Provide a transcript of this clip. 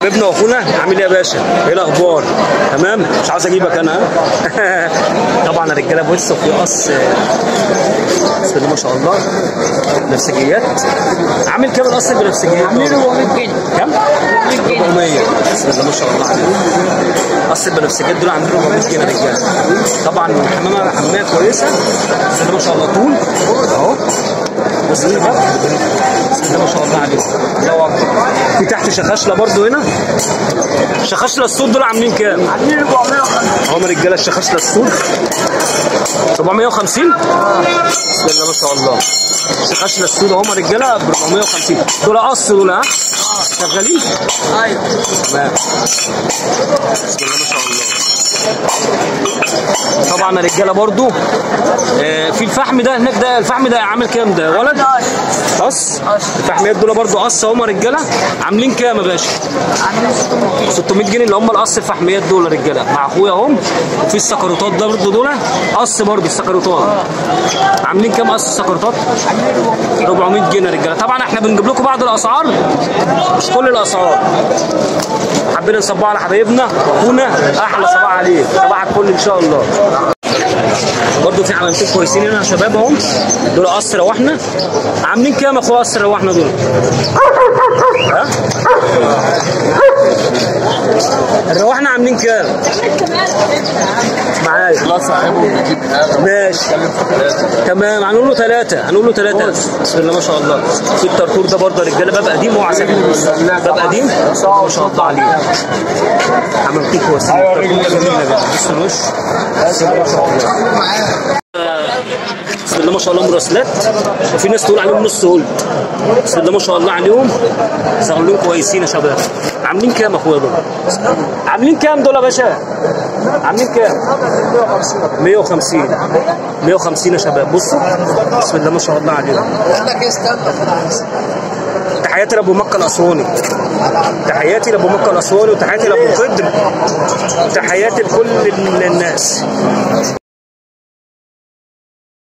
حبيبنا واخونا، عامل ايه يا باشا؟ ايه الاخبار؟ تمام؟ مش عاوز اجيبك انا. طبعا الرجالة بص في قص بسم الله ما شاء الله بنفسجيات. عامل كام القص البنفسجيات؟ عاملين 400 جنيه. كام؟ 400. بسم الله ما شاء الله عليهم. قص البنفسجيات دول عاملين 400 جنيه يا رجاله. طبعا الحمامة حماميه كويسة بسم الله ما شاء الله، طول اهو. بس بسم الله ما شاء الله عليهم. الله اكبر. في تحت شخاشله برضو هنا. شخاشله السود دول عاملين كام؟ عاملين 450. اهم رجاله الشخاشله السود 450. بسم الله ما شاء الله. شخاشله السود اهم رجاله ب 450. دول قص دول، ها؟ شغالين؟ ايوه تمام. بسم الله ما شاء الله. طبعا يا رجاله برضو في الفحم ده هناك، ده الفحم ده عامل كام ده يا ولد؟ قص. الفحميات دول برضو قص اهم رجاله. عاملين كام يا باشا؟ عاملين 600 جنيه اللي هم القص الفحميات دول يا رجاله مع اخويا اهم. وفي السكروتات ده برضو دول قص برضو السكروتات. عاملين كام قص السكروتات؟ 400 جنيه يا رجاله. طبعا احنا بنجيب لكم بعض الاسعار مش كل الاسعار. حبينا نصبح على حبايبنا واخونا، احلى صباح عليه، صباح الفل ان شاء الله. برضو في علامتين كويسين هنا يا شباب اهم. دول قص رواحنا. عاملين كام يا اخويا قص رواحنا دول؟ ها؟ الرواحنا عاملين كام؟ معايا لا صاحبه بيجيب حاجة. ماشي تمام. هنقول له 3، هنقول له 3. بسم الله ما شاء الله. في الطرطور ده برضه يا رجاله باب قديم، اوعى باب قديم ما شاء الله عليه. عملتيه كويسين. الطرطور ده جميل يا جماعة. بص الوش بسم الله ما شاء الله. بسم الله ما شاء الله مراسلات، وفي ناس تقول عليهم نص هولد. بسم الله ما شاء الله عليهم، شغالين كويسين يا شباب. عاملين كام يا اخويا دول؟ عاملين كام دول يا باشا؟ عاملين كام؟ 150. 150 يا شباب. بصوا بسم الله ما شاء الله عليهم. تحياتي لابو مكة الاسواني، تحياتي لابو مكة الاسواني، وتحياتي لابو قدر، تحياتي لكل الناس.